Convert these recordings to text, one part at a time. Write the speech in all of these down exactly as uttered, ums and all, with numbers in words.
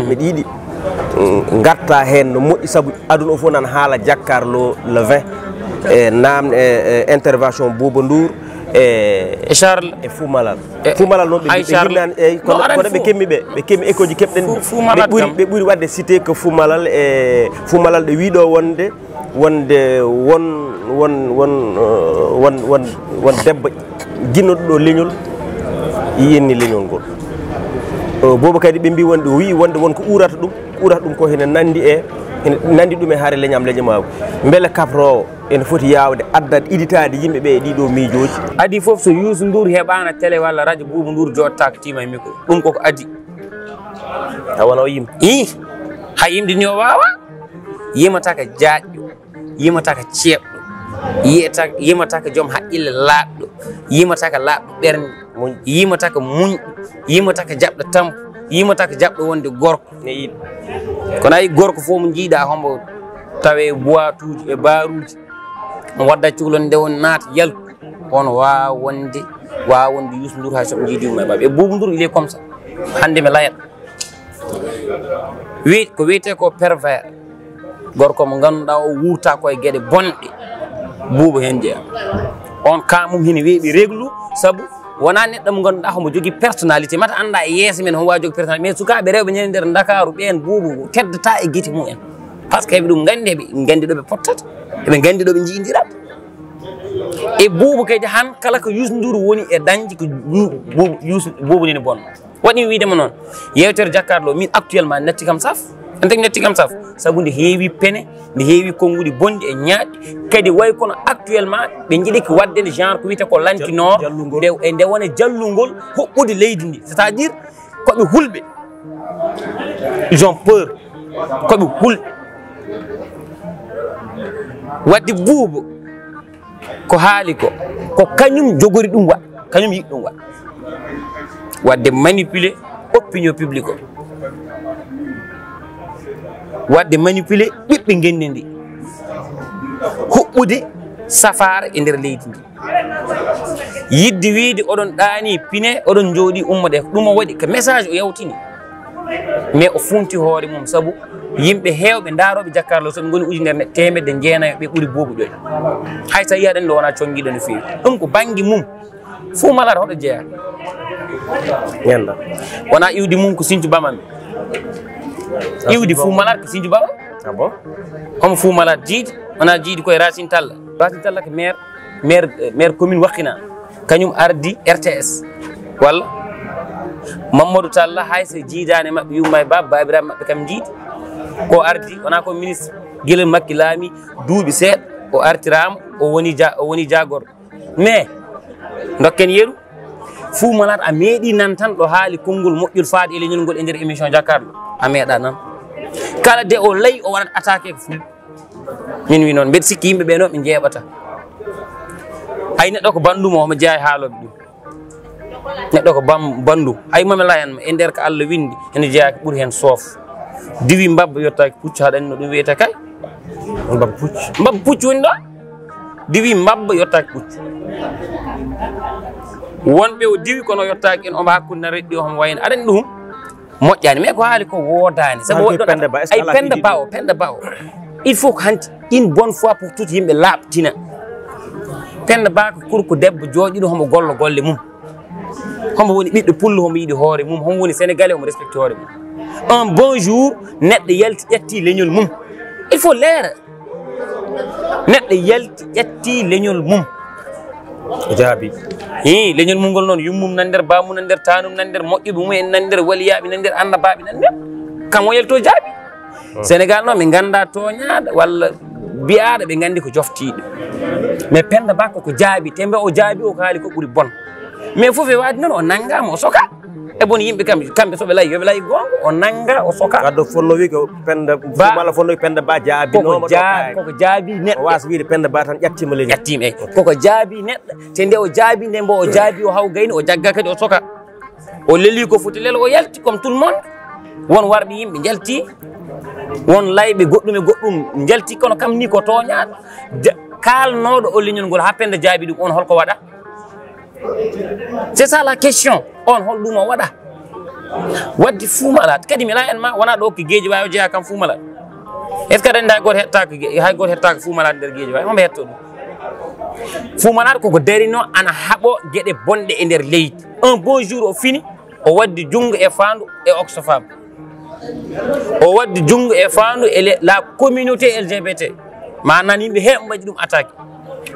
Miɗo yiɗi, mm, ngarta heen no moƴƴi, sabu aduna o fof nan haala Jakkarlo le vingt, e naamne, e, e intervention Bouba Ndour, e, E Charles. E Fou Malal. E, Fou Malal noon, ɓe, ay, ɓe Charles. Yimnaani, eyyi, kono, kono ɓe kemmi ɓe, ɓe kemmi écho ji keɓɗen. Fou, Fou Malal ɓe ɓuri, kam. Ɓe ɓuri waɗde cité que Fou Malal e Fou Malal ɗo wiiɗo wonde, wonde won, won, won, euh, won, won, won debbo ginnoɗo ɗo leñol, yenni leñol ngol. Euh, booba kadi ɓe mbi wonde, o wii wonde won ko urata ɗum, urata ɗum ko hene nandi e, hene nandi ɗum e haare leñam leñamaagu. Mbele kabroowo ene foti yaawde addat iditaade yimɓe ɓe e ɗiɗo miijooji. Adii fof so Youssou Ndour heɓaano télé walla radio, Boubou Ndour jooɗtaako tiima e micro. Ɗum koko adii. A wona o yimɓe. Ih, hay yimde ni o waawa. Yimataka jaajɗo, yimataka ceeɓɗo, yiyata-, yimataka joom haqqille laaɓɗo, yimataka laaɓɗo ɓernde, muñ, yimataka muñɗo, yimataka jaɓɗo tampo, yimataka jaɓɗo wonde gorko. Ne yiɗi. Kono ayi gorko fof mo jiiɗa hombo tawe boituuji e baaruuji. On wadda cukalon nde on naata yaltu. On waawa wonde, waawa wonde Youssou Ndour hay soɓe jiidi yumma e baaba. E Boubou Ndour, il est comme ça. Hannde mi layat. Wi-, ko wiyetee ko pervers. Gorko mo ngannduɗaa o wuurta ko e geɗe bonɗe. Boubou heen jeyaa. On ka mum hene weeɓi reglu, sabu wonaa neɗɗo mo ngannduɗaa homo jogii personnalité. Mata annda e yeeso men homo waawi jogii personnalité. Mais sukaaɓe rewɓe ñande nder Ndakaaru ɓeen Boubou teddata e gite mumen. Parce que eɓe ɗum nganndi, eɓe nganndi ɗo ɓe pottata. Eɓe nganndi ɗo ɓe njiindirata. E Boubou kadi han kala ko Youssou Ndour woni e dañde ko Bou-, Bou-, Youssou Boubou nani bonno. Waɗi mi wiide mo noon, yewtere Jakkarlo, min actuellement natti kam saf. En tagi natti kam saf. Sabu nde heewi pene, nde heewi konnguɗi bonɗi e ñaaɗi. Kadi way kono actuellement ɓe njiɗi ko waɗde nde genre ko wiyetee ko lantinoo. Jal-, jallungol. Nde, e nde wona jallungol huɓɓude leydi ndi. C'est-à-dire ko ɓe hulɓe. Ils ont peur. Ko ɓe hulɓe. Waɗde Boubou. Ko haali ko, ko kañum jogori ɗum wa, kañum yiɗi ɗum wa. Waɗde manipuler opinion publique o. Waɗde manipuler ɓiɓɓe ngenndi ndi. Huɓɓude safaara e nder leydi ndi. Yiɗde wiide oɗon ɗaani pine, oɗon njooɗi ummoɗe. Ɗum o waɗi ko message o yawtini. Mais o funti hoore mum, sabu yimɓe heewɓe ndaarooɓe Jakkarlo, so ɓe ngoni ujunere neɗɗo, teemedde jeenayo ɓe ɓuri Boubou ƴoy. Hay so a yiyii aɗa anndi o wonaa conngiiɗo no feewi. Ɗum ko bannge mum. Fou Malade hoɗo jeyaa? Ñanda. Wonaa iwdi mum ko Sinthiou Bamami. Iwdi Fou Malade ko Sinthiou Bamami. Ah bon? Homo Fou Malade jiidi? Wonaa jiidi koye Racine Talla. Racine Talla ko maire, maire, maire commune Wakhinane. Kañum ardi R T S. Walla Mamadou Talla, hay so jiidaani maɓɓe, yumma e baaba, baabiraaɓe maɓɓe kam jiidi. Ko ardi, wonaa ko ministre, gila Makki laami duuɓi seeɗa, o artiraama, o woni ja-, o woni jaagorɗo. Mais, ndokken yeru, Fou Malade a meeɗi nan tan ɗo haali konngol moƴƴol faade e leñol ngol e nder émission Jakkarlo? A meeɗa nan. Kala de o layi, o waɗat attaqué ko ful. Min wi noon, mbeɗa sikki yimɓe ɓe noon ɓe njeeɓata. Hay neɗɗo ko banndum o, omo jeyaa e haalooɓe ɗum. Neɗɗo ko bam-, banndum. Hay mami layan e nder ko Allah winndi, ene jeyaa ko ɓuri heen soof. Diwi mbabba yottaaki puccu, haɗa anndi no ɗum wiyetee kay? Mbabba puccu. Mbabba puccu woni ɗo. Diwi mbabba yottaaki puccu. Wonɓe o diwi kono yottaaki en, omo hakkunde na reɗɗi o, homo wayno. Aɗa anndi ɗum? Moƴƴaani, mais ko haali ko woodaani. Sabu haali woɗɗo Penda Ba, est-ce que ay, ala Penda fiji Ba ɗum? O, Penda Ba o. Il faut ko hanti, une bonne fois pour toutes, yimɓe laaɓtina. Penda Ba ko kurko debbo jooɗiiɗo, homo golla golle mum. Homo woni ɓiɗɗo pullo, homo yiɗi hoore mum, homo woni Sénégalais, homo respecte hoore mum. Un bon jour, neɗɗo yalti, ƴetti leñol mum. Il faut leera. Neɗɗo yalti, ƴetti leñol mum. O jaabi. Hii, leñol mum ngol noon, yummum nan nder, bammum nan nder, tanum nan nder, moƴƴuɓe mum en nan nder, waliyaaɓe nan nder, annabaaɓe nan nder. Kam o yalto jaabi. Hmm. Sénégal noon, ɓe ngannda tooñaaɗo walla biyaaɗo, ɓe nganndi ko joftiiɗo. Mais Penda Ba ko, ko jaabi, te mbe o jaabi o ko haali ko ɓuri bon. Mais fof e waadi noon, o nanngaama, o soka. E bon, yimɓe kam, kamɓe so ɓe layi, yo ɓe layi goonga, o nannga, o soka. Wadde o fonno wi ko Penda Ba, Fumala fonno wi Penda Ba jaabi koko nooma ɗo jaa-, kaari. Koko jaabi neɗɗo. O waasa wiide Penda Ba tan ƴattiima leñol. Ƴattiima, eyi. Ok. Koko jaabi neɗɗo, te nde o jaabi, nde mbo o jaabi, o haw gayni, o jagga kadi o soka. O leli ko foti lelo, o yalti comme tout le monde. Won warɓe yimɓe njalti, won layɓe goɗɗum e goɗɗum njalti, kono kam ni ko tooñaaɗo. Ja-, kaalnooɗo o leñol ngol haa Penda jaabi ɗum, on holko waɗa? C'est ça la question. On hol ɗum o waɗa? Wadde Fou Malade kadi mi laa en ma wona ɗo ko Guédiawaye o jeyaa kam Fou Malade. Est-ce que aɗa anndi hay gooto hettaaka Gué- hay gooto hettaaka Fou Malade nder Guédiawaye? Hombo hetto ɗum? Fou Malade koko darino ana haɓo geɗe bonɗe e nder leydi. Un bon jour o fini, o waddi junngo e faandu e Oxfam. O waddi junngo e faandu e le- la communauté L G B T. Ma nan yimɓe he mbaɗi ɗum attaqué.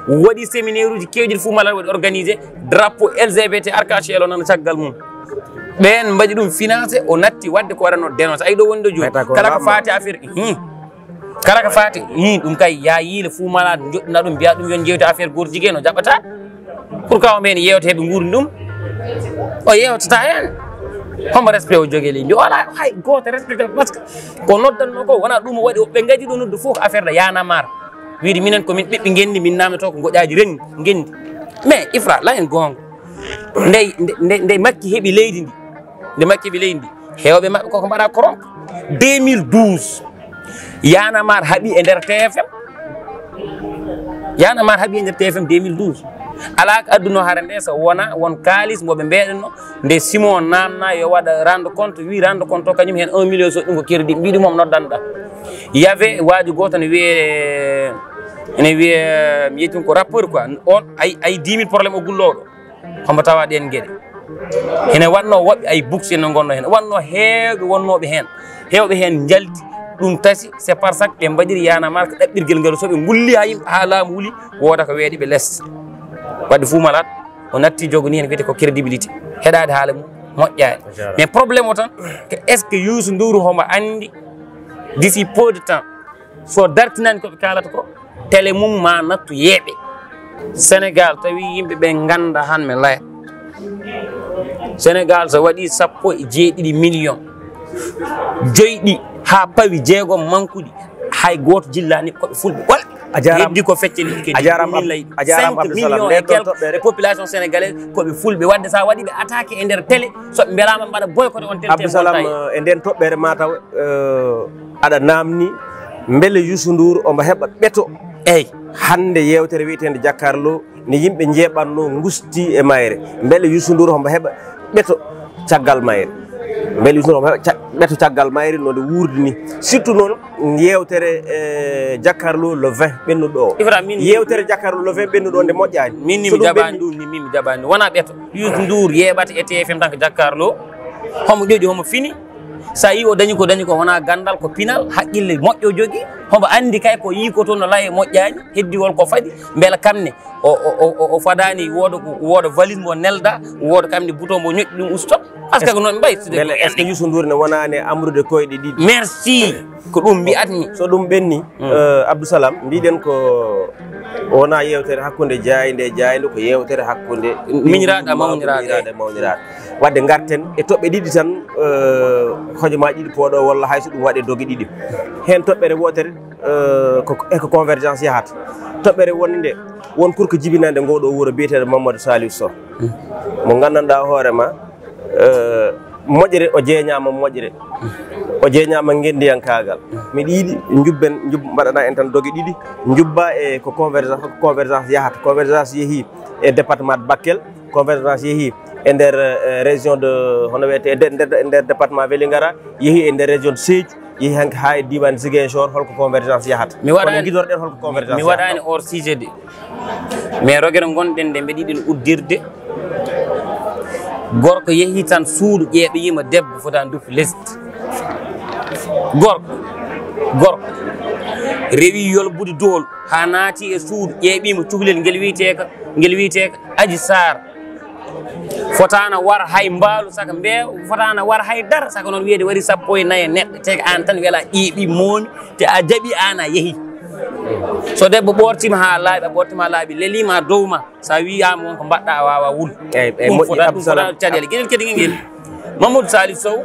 Waɗi séminaire uji kewɗi Fou Malade waɗi organisé, drapeau L G B T arc-en-ciel o nana caggal mum. Ɓeen mbaɗi ɗum financé, o natti waɗde ko waɗanoo dénoncé. Ayi ɗo woni ɗo jooni. Kala ko faati affaire, hmm. Kala ko faati, hmm, ɗum kay, ya yiile Fou Malade, joɗɗina ɗum, mbiya ɗum yo jewte affaire gooto jigéen, o jaɓata. Pourquoi o men yewta heɓe nguurdi ɗum? O yewtata heen. Hombo respect o jogii leydi? O alaa hay gooto respect, parce que ko noddanno ko wona ɗum o waɗi. Ɓe ngadi ɗo noddu fof ko affaire de Y'en a marre. Wiide minen ko min ɓiɓɓe ngenndi, min namdoto ko ngoƴaaji ren ngenndi. Mais Ifra, la en goonga. Ndey, nde, nde, nde Makki heɓi leydi ndi, nde Makki heɓi leydi ndi, heewɓe maɓɓe koko mbaɗa koronko. Deux mille douze, Y'en a marre haɓi e nder T F M. Y'en a marre haɓi e nder T F M deux mille douze. Alaa ko adduno hare nde so wona won kaalis mo ɓe mbeɗenno nde Simon namna yo waɗa rendre compte, wi rendre compte o kañum heen un million so ɗum ko crédit, mbiɗi mom noddanɗa. Yave waaji gooto ne wiye, ene wiye, mi yettun ko rappeur quoi, on ay, ay dix mille problème o gullooɗo. Hombo tawa ɗeen geɗe? Hene wanno woɓɓe ay buks ene ngonno heen, wanno heewɓe wonnooɓe heen, heewɓe heen njalti. Ɗum tasi, c'est par ça que ɓe mbaɗiri Y'en a marre ko ɗaɓɓirgel ngal, so ɓe ngulli haa yimɓe, haa laamu wuli, wooda ko weeɗi ɓe les. Wadde Fou Malade o natti jogoni heen wiyete ko crédibilité, heɗaade haala mum moƴƴaani. Mais problème o tan que est-ce que Youssou Ndour hombo anndi d'ici peu de temps so dartinani ko ɓe kaalata ko, télé mum ma nattu yeeɓe. Sénégal tawi yimɓe ɓe ngannda han me laya. Sénégal so waɗi sappo e jeeɗiɗi million, joyɗi haa pawi jeegom mankuɗi, hay gooto jillaani, ko ɓe fulɓe ɓole. A jaaraama. Heddi ko feccani kadi. A jaaraama. Min lay a jaaraama cinq millions et quelques de population sénégalaise ko ɓe fulɓe. Wadde sa waɗi ɓe attaqué e nder télé, so ɓe mbelaama mbaɗa boycotté on télé. Abdou Salam, eh, e nden toɓɓere mataw, eh, aɗa namni mbele Youssou Ndour omo heɓa ɓeto. Eyyi. Hannde yewtere wiyeteende Jakarlo ne yimɓe njeeɓatno ngusti e mayre. Mbele Youssou Ndour hombo heɓa ɓeto caggal mayre? Mbele Youssou Ndour hombo heɓa ca- ɓeto caggal mayre no nde wuurdi ni? Surtout noon yewtere, eh, Jakarlo le vingt ɓennuɗo o. Ifra, min yewtere Jakarlo le vingt ɓennuɗo o nde moƴƴaani. Min ni mi jaɓani ɗum, min mi jaɓani ɗum. Wona ɓeto. Youssou Ndour yeeɓata e T F M tan ko Jakarlo. Homo ƴoƴi, homo fini. So a yii o dañi ko dañi ko wona ganndal, ko pinal, haqqille moƴƴo o jogii. Homo anndi kay ko yii ko toon no laye moƴƴaani, heddiwol ko fadi, mbela kam ne o, o, o, o fadaani wooda ko, wooda valise mo nelda, wooda kam ne bouton mo ñoƴƴi ɗum usto. Parce que ko noon mbayi. Mbele est-ce que Youssou Ndour ne wonaani amrude koyɗe ɗiɗi? Merci. Ko ɗum mbiyatmi. So ɗum ɓenni, eh, Abdou Salam, mbiɗen ko wona yewtere hakkunde jaaynde e jaaynde, ko yewtere hakkunde miñiraaɗo e mawniraaɗo. Miñiraaɗo e mawniraaɗo. Wadde ngarten e toɓɓe ɗiɗi tan, eh, hojomaaji ɗiɗi pooɗo walla hay so ɗum waɗe doge ɗiɗi. Heen toɓɓere wootere, eh, ko, e ko convergence yahata. Toɓɓere wonde nde, won kurko jibinande ngoɗo wuro biyeteeɗo Mamadou Saliou Sow. Mo nganndanɗaa hoore ma, eh, moƴƴere, o jeeñaama moƴƴere. O jeeñaama ngenndiyankaagal. Miɗa yiɗi njubben, njub-, mbaɗana en tan doge ɗiɗi, njubba e ko convergence, ko convergence yahata. Convergence yehi e département de Bakel, convergence yehi e nder, eh, région de, hono wiyetee, e nder, nder, nder département Vélingara, yehi e nder région de Sédhiou, yehi hanki haa e diiwaan Ziguinchor, holko convergence yahata? Mi waɗaani, kono ngiɗorɗen holko convergence mi yahata? Waɗaani hors sujet de. Mais rogere ngonɗen nde mbeɗa yiɗi uddirde. Gorko yehi tan suudu, ƴeeɓoyima debbo fotaani duppu lesdi. Gorko, gorko rewi yolbude duhol haa naati e suudu, ƴeeɓima cukalel ngel wiyeteeka, ngel wiyeteeka Aji Saar. Fotaana war hay mbaalu saka mbeewa, fotaana war hay dara saka noon wiyeede waɗi sappo e nayi e neɗɗo, te ko aan tan wela ƴeeɓi moomi, te a jaɓi aan a yehi. So debbo ɓoortiima haa laaɓi, a ɓoortiima haa laaɓi, leliima dow ma, so a wiyaama won ko mbaɗɗa a waawaa wul. Eyyi, eyyi, ɗum moƴƴi, fotaani, ɗum Abdou Salam. Fotaani caɗeele. Geɗel kadi ngel. Mamadou Salif Sow,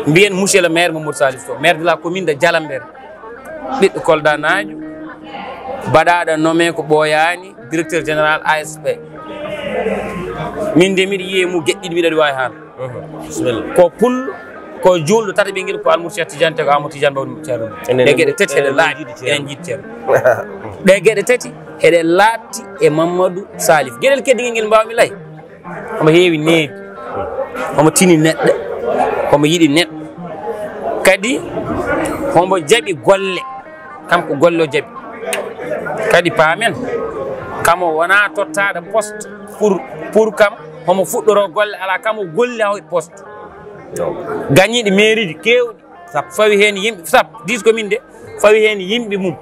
mbiyen monsieur le maire Mamadou Salif Sow, maire de la commune de Dialembert. Ɓiɗɗo Kolda naajo, baɗaaɗo nommé ko ɓooyaani, directeur général A S P. Min de mbiɗa yiye mu geɗɗiɗi mbiɗa wawi haala. Mhm. Bisimilla. Ko pul, ko juulɗo tata ɓe ngiɗi ko Almouti Cheikh Tidiane te ko Amadou Tidiane Bawɗi Ceerno. Enen ɗe geɗe tati eɗen laaɓi, eɗen jiidi Ceerno. Ɗe geɗe tati Eɗe laatti e Mamadou Salif. Geɗel keddigal ngel mbaawmi lay. Omo heewi needi. Omo tini neɗɗo. Omo yiɗi neɗɗo. Kadi omo jaɓi golle. Kam ko golle o jaɓi. Kadi paamen. Kam o wonaa tottaaɗo poste pour, pour kam homo fuɗɗoroo golle alaa kam o golli haa o heɓi poste. Gañiiɗo meeriiji keewɗi. Sappo. Fawi heen yimɓe sappo, dix commune de, fawi heen yimɓe mum.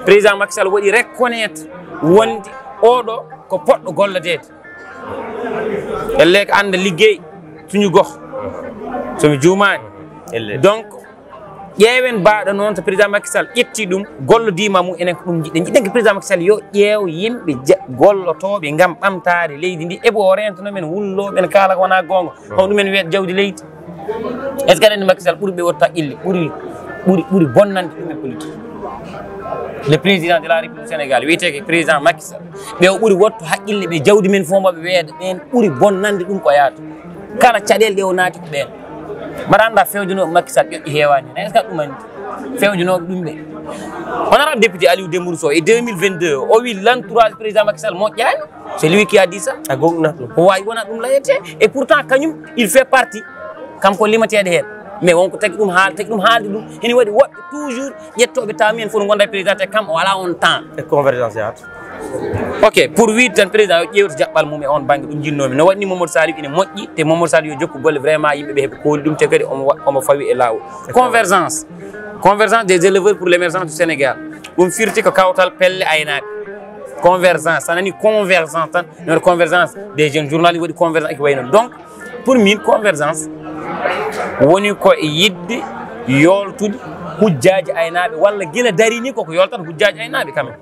Président Macky Sall waɗi reconnaître wonde oɗo ko poɗɗo gollodeede. Elle ko annda liggey suñu gox. So mi juumaani. Elle. Donc, ƴeewen baaɗo noon so président Macky Sall ƴetti ɗum, gollodiima mum, enen ko ɗum njiɗɗen. Njiɗɗen ko président Macky Sall yo ƴeew yimɓe ja-, gollotooɓe ngam ɓamtaare leydi ndi. Ebo o reentano men, wullo men, kaala ko wonaa goonga. Hono ɗumen wiyata jawdi leydi. Est-ce que aɗa anndi Macky Sall ɓuri ɓe wottu haqqille, ɓuri, ɓuri, ɓuri bonnande ɗum e politique? Le président de la République du Sénégal, wiyetee ko président Macky Sall. Ɓe o ɓuri wottu haqqille, ɓe jawdi men fof mbaɓe weeda, ɓeen ɓuri bonnande ɗum ko yaata. Kala caɗeele ɗe o naati ko ɓeen. Mbaɗa annda fewjanooɓe Macky Sall ƴoƴƴi heewaani heen. Est-ce que aɗa ɗum anndi? Fewjanooɓe ɗum ɓe. Honorable député Aliou Dembourou Sow, e deux mille vingt-deux, o wi l'entourage président Macky Sall moƴƴaani. C'est lui qui a dit ça. A goonga ɗum. O waawi wona ɗum layetee. Et pourtant, kañum, il fait partie. Kam ko limateeɗo heen. Mais wonko tagi ɗum haal-, tagi ɗum haalde ɗum. Hini waɗi woɓɓe toujours ƴettooɓe taw minen fof no ngonda e président te kam o alaa on temps. E convergence yahat. Ok, pour wiide tan président yo ƴeewtu jaɓɓal mum e on bannge, ɗum njinnoomi. No waɗni Mamadou Salif ina moƴƴi, te Mamadou Salif yo jokku golle vraiment yimɓe ɓe heɓe kooli ɗum, te kadi omo wa-, omo fawi e laawol. E convergence. Convergence des éleveurs pour l'émergence du Sénégal. Ɗum firti ko kawtal pelle aynaaɓe. Convergence, so a nani convergence tan, no waɗi convergence des jeunes journalistes, waɗi convergence e ko wayi noon. Donc, pour min, convergence woni ko e yiɗde yooltude hujjaaji aynaaɓe, walla gila darini koko yooltata hujjaaji aynaaɓe quand même.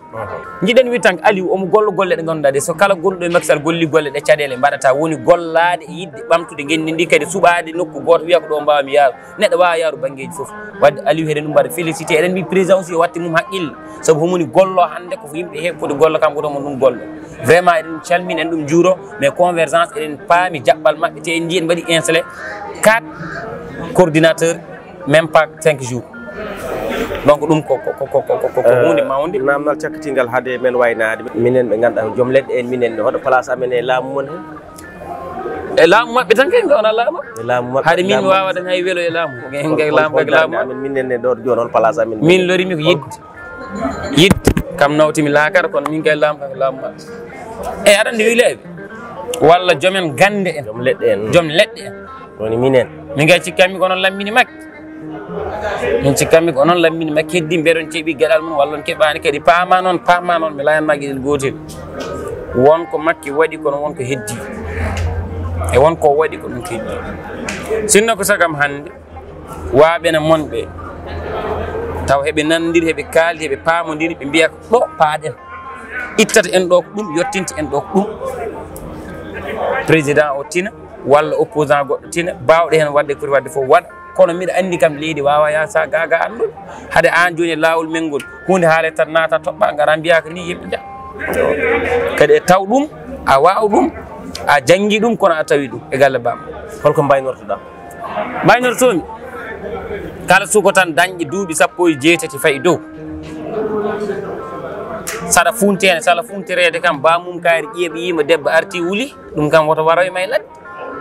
Njiɗen wi tan Aliou omo gollo golle ɗe ngannduɗaa ɗe, so kala gonɗo e Macky Sall golli golle ɗe, caɗeele mbaɗata, woni gollaade e yiɗde ɓamtude ngenndi ndi, kadi suɓaade nokku gooto, wiya ko ɗo mbaawmi yaaru. Neɗɗo waawaa yaaru banngeeji fof. Waɗde Aliou, eɗen ɗum mbaɗa félicité, eɗen mbi président aussi o watti mum haqqille, sabu homoni gollo hannde ko yimɓe heewi foti gollo, kanko tan mo ɗum gollo. Vraiment, eɗen calmina, en ɗum juuro, mais convergence, eɗen paami jaɓɓal maɓɓe, te en njii en mbaɗi installé quatre coordinateurs, même pas cinq jours. Donc, ɗum ko, ko, ko huunde mawnde. Namdal cakkitingal hade men waynaade. Minen ɓe ngannduɗaa ko joom leɗɗe en, minen ne hoɗo place amen e laamu mon heen? E laamu maɓɓe tan kay, nde wona laamu. E laamu maɓɓe, hade min mi waawa dañ hay welo e laamu. Ko en kay laamu, kay laamu maɓɓe. Amen, minen ne ɗo jooni hol place amen? Min lorimi ko yidde. Yidde. Kam nawtimi laakara, kono min kay laamu, kay laamu maɓɓe. E aɗa anndi wileeɓe? Walla joom en gannde en. Joom leɗɗe en. Joom leɗɗe en. Woni minen. Min kay cikkanmi ko onon lammini Makki. Min cikkanmi ko onon lammini Makki, heddi mbeɗon keɓi geɗal mum, walla on keɓaani kadi, paama noon, paama noon, mi layanma geɗel gootel. Won ko Makki waɗi, kono won ko heddi. E won ko waɗi, ko ɗum ko heddi. Sinno ko sagam hannde, waaɓe na mon ɓe, taw heɓe nanndiri, heɓe kaaldi, heɓe paamondiri, ɓe mbiya ko ɗo paaɗen. Ittata en ɗo ko ɗum, yottinta en ɗo ko ɗum. Président o tina, walla opposant goɗɗo tina, baawɗo heen waɗde ko foti waɗde fof waɗa. Kono mbiɗa anndi kam leydi waawaa yaha sa gaaga anndude. Hade aan jooni e laawol men ngol, huunde haalee tan naata toɓɓa, ngara mbiyaa ko nii yimɓe njaha. Kadi e taw ɗum, a waaw ɗum, a janngi ɗum, kono a tawi ɗum e galle baaba. Holko mbaynortoɗaa? Mbaynortoomi, kala suko tan dañɗo duuɓi sappo e jeetati fayi dow. Saɗa funteene, saɗa funtereede kam, ba mum kaari ƴeeɓi yiima debbo arti wuli, ɗum kam woto waroy may ladde.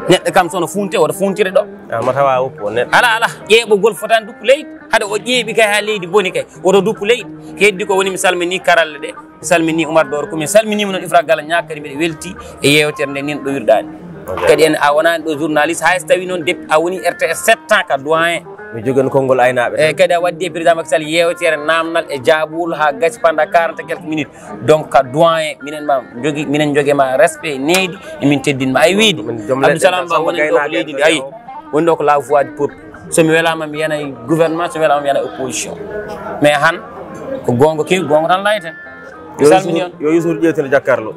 Neɗɗo kam so no funte, woto funtire ɗo. Ah, ma tawa woppo neɗɗo. Ala, ala, ƴeeɓogol fotani duppu leydi. Hade o ƴeeɓi kay haa leydi boni kay, woto duppu leydi. Heddi ko woni mi salmini karalle ɗe. Mi salmini Oumar Doro, ko mi salminima noon Ifra Gala Ñaak, kadi mbiɗa welti e yeewtere nde nin ɗo wirɗaani. Ok. Kadi en a wonaani ɗo journaliste, hay so tawi noon dep-, a woni R T S sept ans ka doyen. Mi jogen konngol aynaaɓe. E kadi a waddi e président Macky Sall yeewtere naamnal e jaabuwol haa gasi pendant quarante et quelques minutes. Donc ka doyen, minen ma jogi, minen joge ma respect, needi, e min teddin ma. Ay wiide, min joom leɗɗe Abdou Salam Ba woni ɗo ko leydi ndi, ayi, woni ɗo ko la voix du peuple. So mi welaama mi yana e gouvernement, so mi welaama mi yana e opposition. Mais han ko goonga kewi, goonga tan layten. Yo salmini on. Yo Youssouf ƴeewtino jakkarlo.